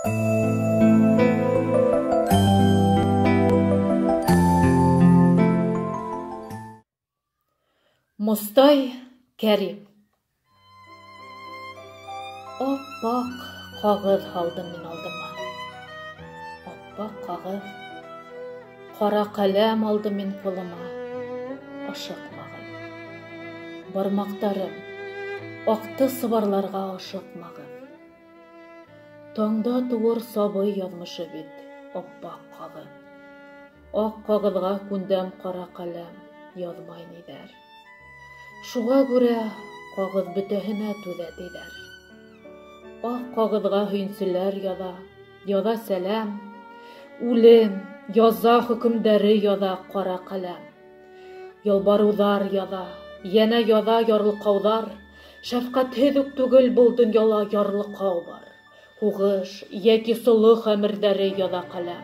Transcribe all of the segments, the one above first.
Мостай Кәрим. Аппаҡ ҡағыҙ һалдым мин алдыма. Аппаҡ ҡағыҙ. Ҡара ҡәләм алдым мин ҡулыма. Ашыҡмағыҙ. Бармаҡтарым аҡты сыбарларға ашыҡмағыҙ. Таңда тыуыр сабый яҙмышы бит аппаҡ ҡағыҙ. Аҡ ҡағыҙға күндәм ҡара ҡәләм яҙмай ниҙәр. Шуға күрә ҡағыҙ бөтәһенә түҙә тиҙәр. Аҡ ҡағыҙға һөйөнсөләр яҙа, яҙа сәләм. Үлем, яза хөкөмдәре яҙа ҡара ҡәләм. Ялбарыуҙар яҙа, йәнә яҙа ярлыҡауҙар. Шәфҡәтһеҙ үк түгел был донъяла ярлыҡау бар. Һуғыш йәки солох әмерҙәре яҙа ҡәләм.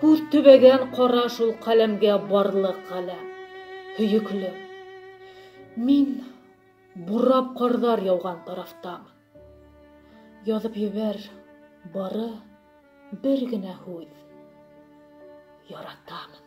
Күҙ төбәгән ҡара шул ҡәләмгә барлыҡ ғаләм. Һөйөклөм, мин бурап ҡарҙар яуған тарафтамын. Яҙып ебәр бары бер генә һүҙ: яратамын.